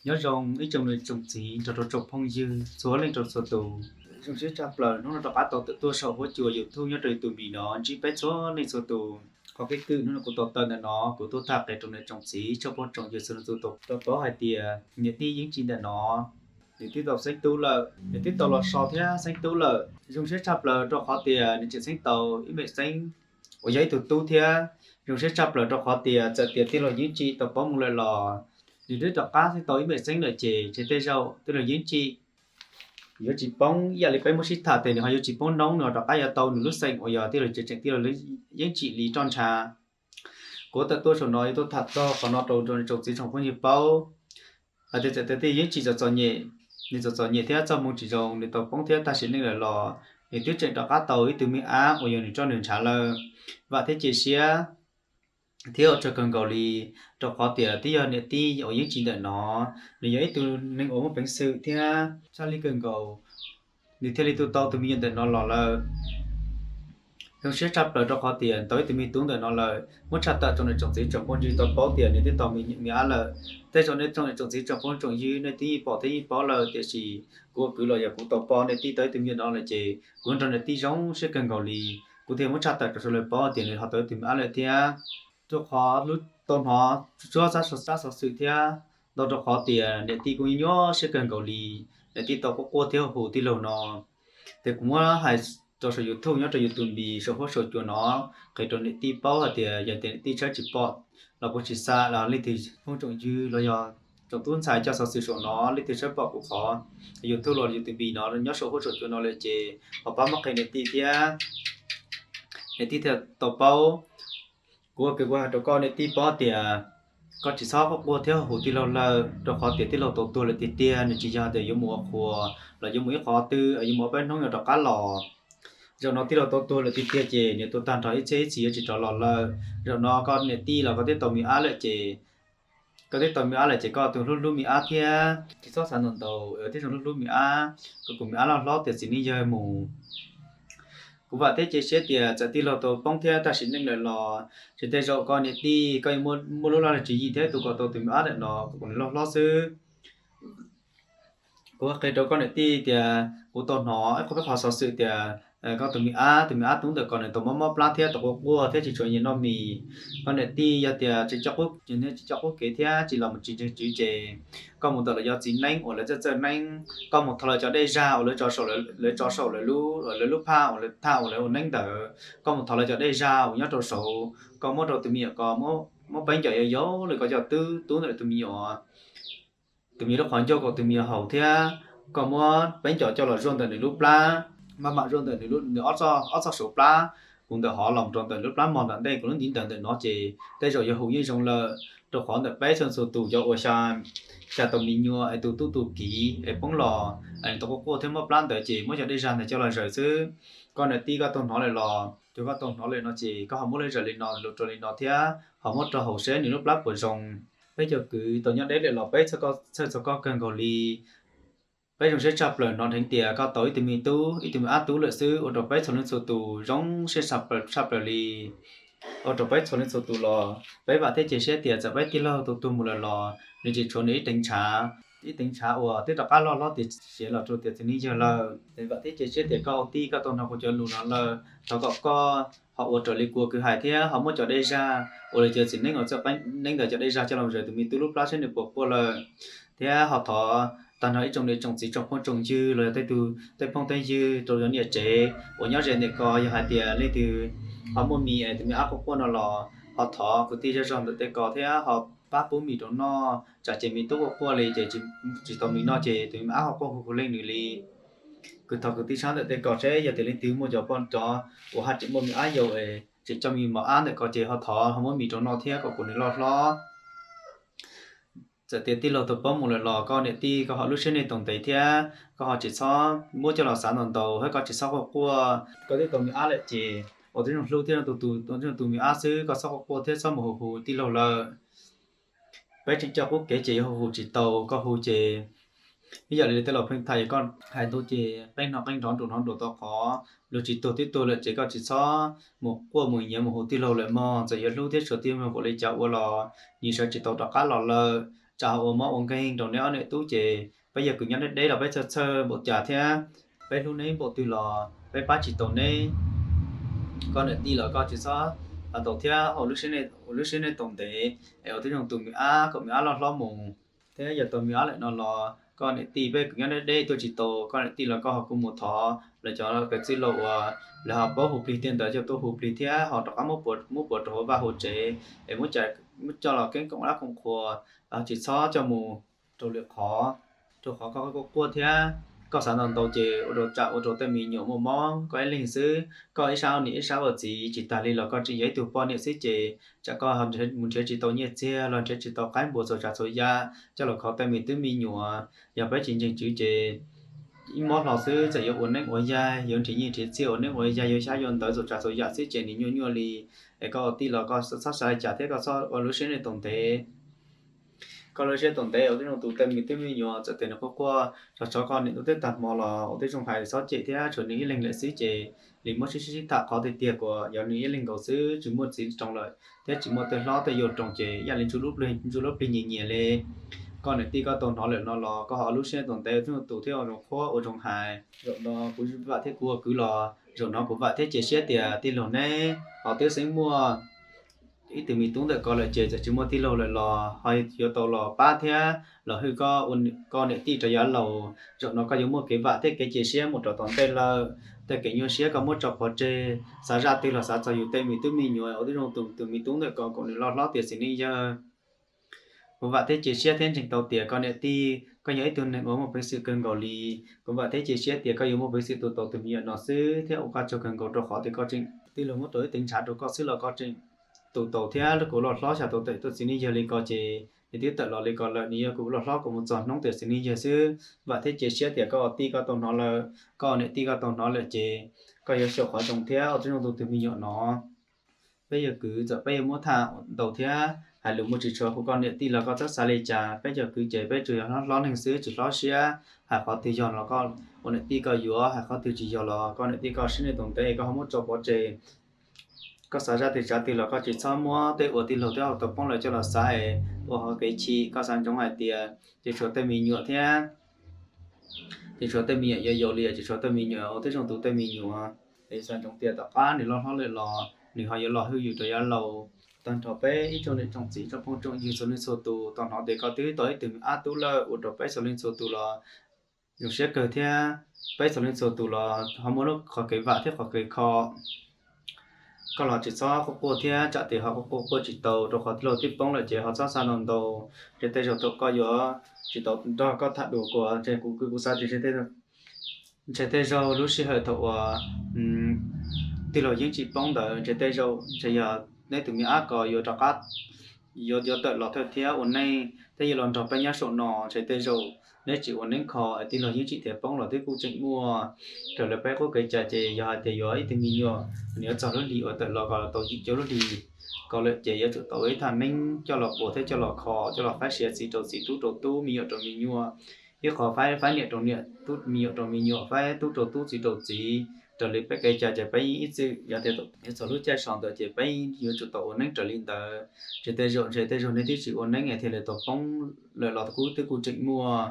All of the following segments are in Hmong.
Nyob zoo ib tsoom niam tsoom txiv nrog rau tsoom phooj ywg txhua leej rau txhua tus. Zoo siab tshaj plaws hnub no rov qab tau tawm tuaj saum huab cua YouTube nyob rau YouTube no ntsib peb txhua leej txhua tus. Qhov keeb kwm hnub no kuv tau tawm ntawm no kuv tuaj tham qhia rau niam tsoom txiv tsoom phooj tsoom ywg txhua leej txhua tus tau paub hais tias niam tij Yeeb Tsim ntawm no nws twb tau xeeb tub lawm, nws twb tau los so thiab xeeb tub lawm. Zoo siab tshaj plaws rau qhov tias nws tseem xeeb tau ib me xeeb uas yog ib tug tub thiab. Zoo siab tshaj plaws rau qhov tias txawm tias tij laug Yeeb Tsim tau paub mus lawm los nws twb rov qab xeeb tau ib me xeeb lawm ces tej zaum tij laug Yeeb Tsim yuav tsis poob ib yam li peb muab sib tham tias nws ho yuav tsis poob noob, nws ho rov qab yuav tau nws lub xeem uas yog tij laug tseem tij laug Yeeb Tsim li roj ntsha. Kuv tawm tuaj saum no yuav tuaj tham txog qhov no rau niam tsoom txiv tsoom phooj ywg paub hais tias txawm tias tij laug Yeeb Tsim txom txom nyem, nws txom txom nyem thiab txoj hmoo tsis zoo nws tau poob thiab tag sim neej lawm los nws twb tseem rov qab tau ib tug me ab uas yog nws roj nws ntshav lawm. Vam thiab cia siab thiab ua tsaug kawg nkaus li, rau qhov tias twb yog niam tij uas Yeeb Tsim ntawm no nws yog ib tug neeg uas muaj peev xwm thiab tshaj lij kawg nkaus, nws thiaj li tu tau tus me nyuam ntawm no los lawm. Zoo siab tshaj plaws rau qhov tias tau ib tug me tub ntawm no lawm. Muab tshaj tawm rau niam tsoom txiv tsoom phooj ywg tau paub tias nws twb tau me ab lawm. Tej zaum nej tsoom niam tsoom txiv tsoom phooj tsoom ywg nej twb yeej pom thiab yeej paub lawm, tiam sis kuv ua kwv los yog kuv tau paub niam tij tau ib tug me nyuam no lawm ces kuv nrog niam tij zoo siab kawg nkaus li. Kuv thiaj muab tshaj tawm rau sawv daws paub tias nws ho tau ib tug me ab lawm thiab. Rau qhov tau hnov tsuag tsuag tsab xov xwm thiab ntau rau qhov tias niam tij kuj nyuaj siab kawg nkaus li. Niam tij tau quaj quaj thiab hu hu tij laug no. Ces kuv muab hais rau saum YouTube nyob rau YouTube saum huab saum cua no qhia rau niam tij paub hais tias yog tias niam tij tshawb tsis pom los puas tsis xa los leej twg phooj tsoom ywg los yog tsoom tub ntxhais coj xov xwm saum no leej twg tshawb pom kuv qhov YouTube los YouTube no nyob saum huab saum cua no lawm ces ho pab muab qhia niam tij thiab, niam tij thiaj tau paub. Kuv ua kwv kuv hais rau koj niam tij paub tias koj tsis txhob quaj quaj thiab hu hu tij laug lawm, rau qhov tias tij laug tau tuag lawm tiag tiag, nws tsis yog tias yuav mus ua qhua los yuav mus ib qhov twg, yuav mus ob peb hnub yuav rov qab los. Zaum no tij laug tau tuag lawm tiag tiag ces nws tuag tag nrho ib txhiab ib txhis yuav tsis rov los lawm. Zaum no koj niam tij los koj twb tau me ab lawm ces, koj twb tau me ab lawm ces koj tus hlub hlub me ab thiab tsis txhob xav ntau ntau, thiaj zoo hlub hlub me ab, kom kuv me ab loj hlob tiav txiv neej yawg mus. Kuv vam thiab cia siab tias txawm tij laug tau poob thiab tag sim neej lawm los ces tej zaum koj niam tij koj yuav muaj lub laj lim tswv yim thiab tu kom tau tus me ab ntawm no kom nws loj hlob xwb. Kuv qhia rau koj niam tij tias kuv tau hnov ib qho peb qhov xov xwm tias koj tus me ab, tus me ab tub ntawm ko nws tau mob mob plab thiab tau quaj quaj thiab tsis tshua nyiam noj mis. Koj niam tij yog tias tsis coj qub, tsis coj qub kev thiab tsis los mus tsis ntseeg tswv ces koj mus ntawm lawv cov txiv neeb uas lawv txawj txawj neeb, koj mus thov lawv cov dej zag uas lawv tso saum, lawv tso saum lawv lub, lawv lub phaj uas lawv thaj uas lawv ua neeb ntawd, koj mus thov lawv cov dej zag uas nyob rau saud, koj muab rau tus me nyuam ko, muab peeb cov yau yau li koj coj twb tub ntawm tus me nyuam, tus me nyuam lub qhov ncauj kom tus me nyuam haus thiab koj muab peeb cov coj los zuaj ntawm nws lub plab, maj mam zuaj ntawm nws ob txoj saud plab, kuv ntawm hov los rau ntawm nws lub plab mog ntawm ntej, kuv lub ntiv ntawd ntawm no ces tej zaum yuav hu yeej zoo lawm, rau qhov ntawm peb txhua txhua tus cov uas xya, xya tau me nyuam es tus tub tus kiv es poob los es nws tau quaj quaj thiab mob plab ntawd ces muab cov dej zag ntawd coj los zaws xwb. Koj niam tij koj tau hnov lawm los, tsuas koj tau hnov lawm no ces koj ho muab lub zaws li no lus rau li no thiab ho muab rau haus seb nws lub plab puas zoo. Peb cov kwv tau nyob deb lawm los peb txhawj txog koj kawg nkaus li. Peb zoo siab tshaj plaws hnov dheev tias koj tau ib tug me tub, ib tug me ab tub lawm xwb, ua rau peb txhua leej txhua tus zoo siab tshaj plaws li. Ua rau peb txhua leej txhua tus los peb vam thiab cia siab tias txawm peb tij laug tau tuag mus lawm los nws tseem tshuav nws ib teev ntshav, ib teev ntshav uas twb rov qab loj hlob tiav siav los rau tiav txiv neej yawg lawm. Vam thiab cia siab tias koj ua tij koj tau hnov kuv cov lus no lawm, thov kom koj ho ua raws li kuv kwv hais thiab ho muab cov dej zag uas lawv cov txiv neeb uas txawj neeb ntawd cov dej zag coj los zaws tus me tub lub plab seb nws puas quaj lawm, thiab ho thov tag nrho ib tsoom niam tsoom txiv tsoom phooj tsoom ywg los yog tej tug tej phooj tej ywg rau cov niam tsev uas nyob ze ntawm ko yog hais tias leej twg ho muaj mis es tus me ab quaj quaj no los ho thov kwv tij zej zog ntawm tej ko thiab ho pab pub mis rau noj, tsam ces me tub quaj quaj li ces tsis tau mis noj ces tus me ab ho quaj hu hu leej nws li. Kwv thov kwv tij sab ntawm tej ko seb yog tias leej twg muaj cov poj cov uas haj tseem muaj me ab yau es tseem coj me mos ab ntawm ko ces ho thov ho muab mis rau noj thiab kom kuv nws loj hlob. Txawm tias tij laug tau poob mus lawm los koj niam tij koj ho lub siab nej tau ntev thiab koj ho tsis txhob muab coj los xav ntau ntau thiab koj tsis txhob quaj quaj. Koj twb tau me ab lawm ces ua tib zoo hlub thiab tus tus me ab xwb, koj txhob quaj quaj thiab txhob mus hu hu tij laug lawm. Peb tseem coj qub kev ces yuav hu hu tsis tau, koj hu ces ib yam li tej laus pheej tham yog koj hais ntu ces qeej no qeej nrov nruas nrov nruas tau qhov luag tsis tuag twb tuag lawm ces koj tsis txhob mus quaj mus nyiav mus hu tij laug lawm mog. Txawm yuav hlub thiab tshua tij laug npaum li cas ua los nws sawv tsis tau rov qab los lawm. tsam ho ua mob ua nkeeg rau neb ob niam tub ces peb yog kwv nyob deb deb los peb txhawj txhawj npaum cas thiab peb hlub neb npaum twg los peb pab tsis tau neb. Koj niam tij los koj tsis txhob tau thiab, ua lub siab nej tau ntev es ua tib zoo tu me ab kom me ab loj hlob mus thiab yog tau me ab lawm no los koj niam tij peb kwv nyob deb deb tuaj tsis tau, koj niam tij los koj ho kuj mus thov lawv cov kwv tij laug uas lawv ho paub hu plig tiag ntawd coj tuaj hu plig thiab ho rov qab muab puas rau hauv vaj hauv tsev es muab coj los keeb koom dab koom qhua, tsis txhob coj mus rau lwm qhov, rau qhov koj quaj quaj thiab koj xav ntau ntau ces ua rau tsam ua rau tej me nyuam muaj mob koj ib leeg xwb. Koj ib sab ua niam ib sab ua txiv tsis tas li los koj tseem yog ib tug poj niam xwb ces tsam koj mus nrhiav tsis tau nyiaj txiag los nrhiav tsis tau qaib npua txhua tsav txhua yam coj los kho tej me tub me nyuam. Yog peb tsis ntseeg tswv ces ib mob hlo xwb txawm yuav ua neeb ua yaig, yuav nrhiav nyiaj nrhiav txiag ua neeb ua yaig, yuav xyab yuav ntawv txhua tsav txhua yam xwb ces nws nyuaj nyuaj li. Es koj ua tij los koj txhob xav li cas thiab koj txhob ua lub siab nej tau ntev. Koj lub siab tau ntev ua tib zoo tu tej me tub me nyuam, txawm tias nws quaj quaj tso tso koj niam tub twb tag hmo los ua tib zoo hais txhob cem thiab tshuav nws ib leeg lawm xwb ces li muab sib sib sib tham qhov tiag tiag kuas yog nws ib leeg nkaus xwb tsis muaj txiv roos lawm thiab tsis muaj tej hlob tej yau roos ces ib yam li ntsuj lub plig nyias nyias li. Koj niam tij koj tau hnov lawm no los koj ho ua lub siab tau ntev ua tib zoo tu thiab ua zoo qhuab ua zoo hais. Zaum no kuv vam thiab kuv ua kwv los zaum no kuv vam thiab cia siab tias tij laug neb ho twb xeeb muaj ib tug me tub ntawm ko lawm ces txawm tsis muaj tij laug lawm los ho yuav tau los pab thiab los hwj koj, koj niam tij rau yav laus. Zaum no koj yuav muaj kev vam thiab kev cia siab mus rau tom ntej lawm. Tej kev nyuaj siab koj muab tso pov tseg, xav zaj twg los xav txog yus tej me tub me nyuam ua tib zoo tu tus me tub ntawm ko kom nws loj hlob tiav txiv neej yawg. Kuv vam thiab cia siab thiab ntseeg tau tias koj niam tij koj yog ib tug neeg uas muaj peev xwm kawg nkaus li. Kuv vam thiab cia siab tias koj yuav muaj peev xwm tu tau tus me nyuam no xwb thiab ua koj tsaug kawg nkaus rau qhov tias koj tseem tij laug muab rau ib teev ntshav rau koj xwb los koj tseem tu tau thiab kuv loj hlob xyaw tau tawm tuaj txiv neej yawg li ko ces nws twb tawm los li ko lawm, nws yog kuv loj hlob kuv mus txog hnub tiav txiv neej yawg xwb. Vam thiab cia siab tias koj tij koj tau hnov lawm, koj niam tij koj tau hnov lawm ces koj yuav xyaum qhov zoo thiab ua tib zoo tu tus me nyuam no. Peb yog kwv txawm peb yuav muab tham ntau thiab hais lus muaj tsis tshua hu koj niam tij los koj txhob xav li cas. Peb yog kwv ces peb tsuas yog hlob hlob neeg xwb tsis hlob siab. Hais qhov twg yog los koj ua niam tij koj yuav, hais qhov twg tsis yog los koj niam tij koj siab nej tau ntev koj ho muab tso pov tseg. Koj xav zaj twg tsav twg los koj tsis txhob muab tej uas tij laug twb tau poob lawm coj los xav es ua hauv kev chim. Koj xav ntsoov hais tias ces tshuav tej me nyuam thiab ces tshuav tej me nyuam yau yau li ces tshuav tej me nyuam ua tib zoo tu tej me nyuam. Es xav ntsoov tias tom qab nws loj hlob lawm los nws ho yuav los hwj yus rau yav laus. Tag nrho peb ib tsoom niam tsoom txiv tsoom phooj tsoom ywg txhua leej txhua tus tau hnov tias koj twb tau ib tug me ab tub lawm ua rau peb txhua leej txhua tus los zoo siab kawg thiab peb txhua leej txhua tus los ho muaj lub qhov kev vam thiab qhov kev kho. Koj los tsis txhob quaj quaj thiab tsam tias ho quaj quaj quaj tsis tau rau qhov tij laug twb poob lawm ces ho txhob xav ntau ntau. Ntshe tej zaug thaum koj yuav tsis tau nrog koj tham dua kuas ntshe kuv kwv kuv xav tias ntshe tej zaug lub sij hawm thaum uas tij laug Yeeb Tsim poob ntawd ntshe tej zaum ntshe yog neb tus me ab ko yuav rov qab yuav yuav tawm los thawj thiab ua neej thiab yuav los nrog peb nyob saum no ntshe tej zaum neb tsis ua neeb kho es tij laug Yeeb Tsim thiaj poob los twb kuj tseem muaj. Raws li peb qub kev cai ces yog hais tias yuav ib tug me nyuam nws yuav txog lub hli uas tawm los kom tau yim cuaj lub hlis ko lawm ces yuav tsum tau ib thaj neeb coj los ua thiab coj los kho coj los faib sia txiv rau txiv tub rau tub me nyuam rau me nyuam. Ib qho faib faib niam rau niam, me nyuam rau me nyuam, faib tub rau tub txiv rau txiv. Raws li peb kev cai ces peb yeej ib txwm yog tias yuav txog lub caij so ntawd ces peb yuav tsum tau ua neeb raws li ntawd. Ntshe tej zaum ntshe tej zaug neb twb tsis ua neeb es thiaj li tau poob lawm los kuj twb kuj tseem muaj.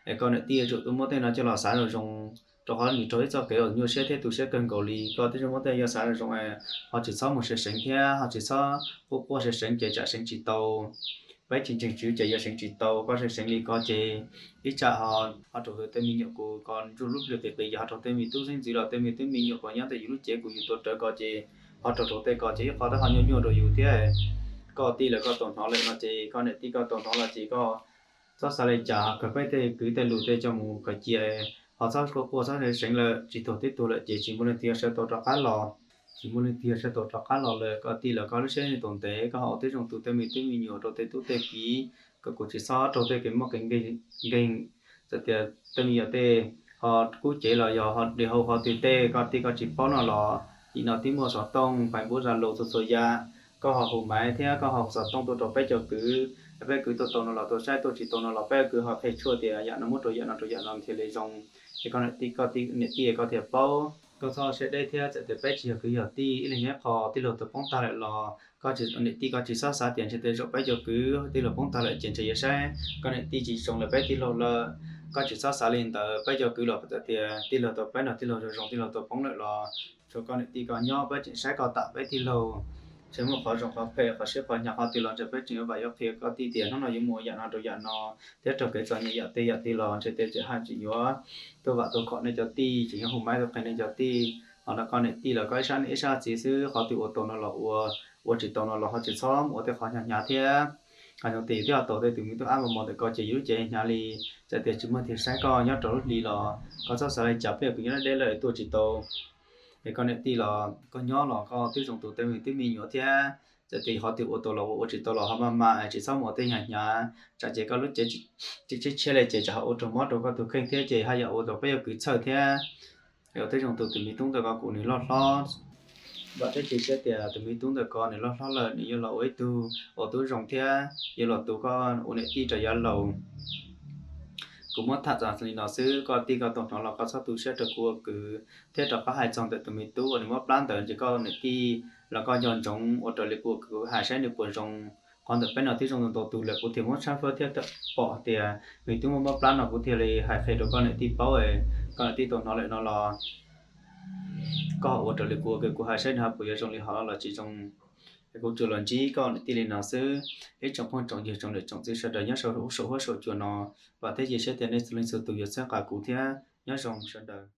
Es koj niam tij yuav tsum tau muab tej no coj los xav zoo zoo, rau qhov nws raug ib txoj kev uas nyuaj siab thiab tu siab kawg nkaus li. Koj twb muab tej yog xav zoo zoo es ho tsis txhob mus seev seev thiab ho tsis txhob quaj quaj seev seev ces tsam seev tsis tau. Peb tsis ntseeg tswv ces yuav seev tsis tau, koj seev seev li ko ces ib tsam ho raug tej me nyuam kuv ko ntsuj lub plwg qis qis, yog ho raug tej me tub xeeb ntxwv los tej me tub me nyuam ko nyob ntawm yus lub cev kuv yus tuav rawv ko ces ho raug raug tej ko ces ib qho twb ho nyuaj nyuaj rau yus thiab. Koj tij lawv koj tau hnov lawm no ces koj niam tij koj tau hnov los ces koj txhob xav li cas, kawg peb tej kwv tej lus tej coj mus kawm cia, ho txhob quaj quaj txhob seev seev lawm, tsis tuag twb tuag lawm ces tsis muaj leej twg sawv tau rov qab los. Tsis muaj leej twg sawv tau rov qab los lawm, koj tij lawv koj lub siab tau ntev, koj ho ua tib zoo tu tej me tub me nyuam rau tej tub tej kiv, kom kuv tsis txhob raug tej kev mob kev nkeeg. Txawm tias tej me nyuam tej ho kub cev los yog ho de hau qhov twg tej koj tij koj tsis paub no los, yim no twb muaj xov tooj pais npuab za lus txhua txhua yam. Koj ho hu maiv thiab koj ho xov tooj tuaj rau peb cov kwv, peb kwv tuaj tau no los tuaj saib, tuaj tsis tau no los peb kwv ho qhia tshuaj tias yam no muab rau yam no rau yam no thiaj li zoo. Es koj niam tij koj tij niam tij koj thiaj paub. Koj txhob siab deb thiab, txawm tias peb tsis yog kwv yog tij, ib leeg nyob qho tij laug twb poob tag lawm los Koj tsis, niam tij koj tsis txhob xav tias ntshe tej zaum peb cov kwv tij laug poob tag lawm ces ntshe yuav saib koj niam tij tsis zoo li peb tij laug lawm. Koj tsis txhob xav li ntawd, peb cov kwv los txawm tias tij laug tau peb no tij laug zoo zoo, tij laug tau poob lawm los tsuas koj niam tij koj nyob, peb tseem saib koj tam peb tij laug. Ntshe muaj qhov zoo qhov phem qhov siab qhov hnyav qhov twg los ntshe peb tseem yuav vam yuav qhia koj tij tias hnub no yuav mus ua yam no rau yam no, thiab raug kev txom nyem yam twg yam twg los ntshe tej tseem haj tseem yuav tuaj vam tuaj khom nej cov tij, tseem yuav hu maiv tuaj qhia nej cov tij. Ho no koj niam tij los koj ib sab niam ib sab txiv xwb, qhov twg ua tau no los ua, ua tsis tau no los ho tsis txhob mus ua tej qhov hnyav hnyav thiab. Ho zoo tias yus twb ho tau tej tus me tub ab mos mos ntawm koj ces yus lub cev hnyav li, txawm tias tsis muaj leej twg saib koj nyob rau lub hli los koj txhob xav li cas, peb yog kwv nyob deb deb lawm tuaj tsis tau. Es koj niam tij los koj nyob los koj twb zoo tus tej me tub me nyuam thiab, txawm tias qhov twg ua tau los ua, ua tsis tau los ho maj mam es tsis txhob mus ua tej hnyav hnyav, tsam ces koj lub cev tsis tshiab tshiab li ces tsam ho ua raug mob rau koj tus kheej thiab ces haj yam ua rau peb yog kwv txhawj thiab. Yog twb zoo tus, tus me tub ntawm ko kuv nws loj hlob, vam thiab cia siab tias tus me tub ntawm ko nws loj hlob lawm nws yuav los ua ib tug ua tub zoo thiab yuav los tu koj ua niam tij rau yav laus. Kuv muab tham txog li no xwb, koj tij koj tau hnov los koj txhob tu siab rau kuv ua kwv, thiab rov qab hais txog ntawm tus me tub uas nws mob plab ntawd ces koj niam tij los koj nco ntsoov ua raws li kuv ua kwv hais saib nws puas zoo. Qhov ntawm peb no twb zoo ntau tus lawm kuv thiaj muab tshawb fawb thiab pom tias me tub muaj mob plab no kuv thiaj li hais qhia rau koj niam tij paub, koj niam tij tau hnov lawm no los koj ua raws li kuv ua kwv kuv hais saib nws ho puas yuav zoo li hov los tsis zoo. Es kuv tsuas los ntsib koj niam tij li no xwb. Ib tsoom phooj tsoom ywg tsoom niam tsoom txiv sawv daws nyob saum huab saum cua no, vam thiab cia siab tias nej txhua leej txhua tus yuav txhawb nqa kuv thiab. Nyob zoo sawv daws.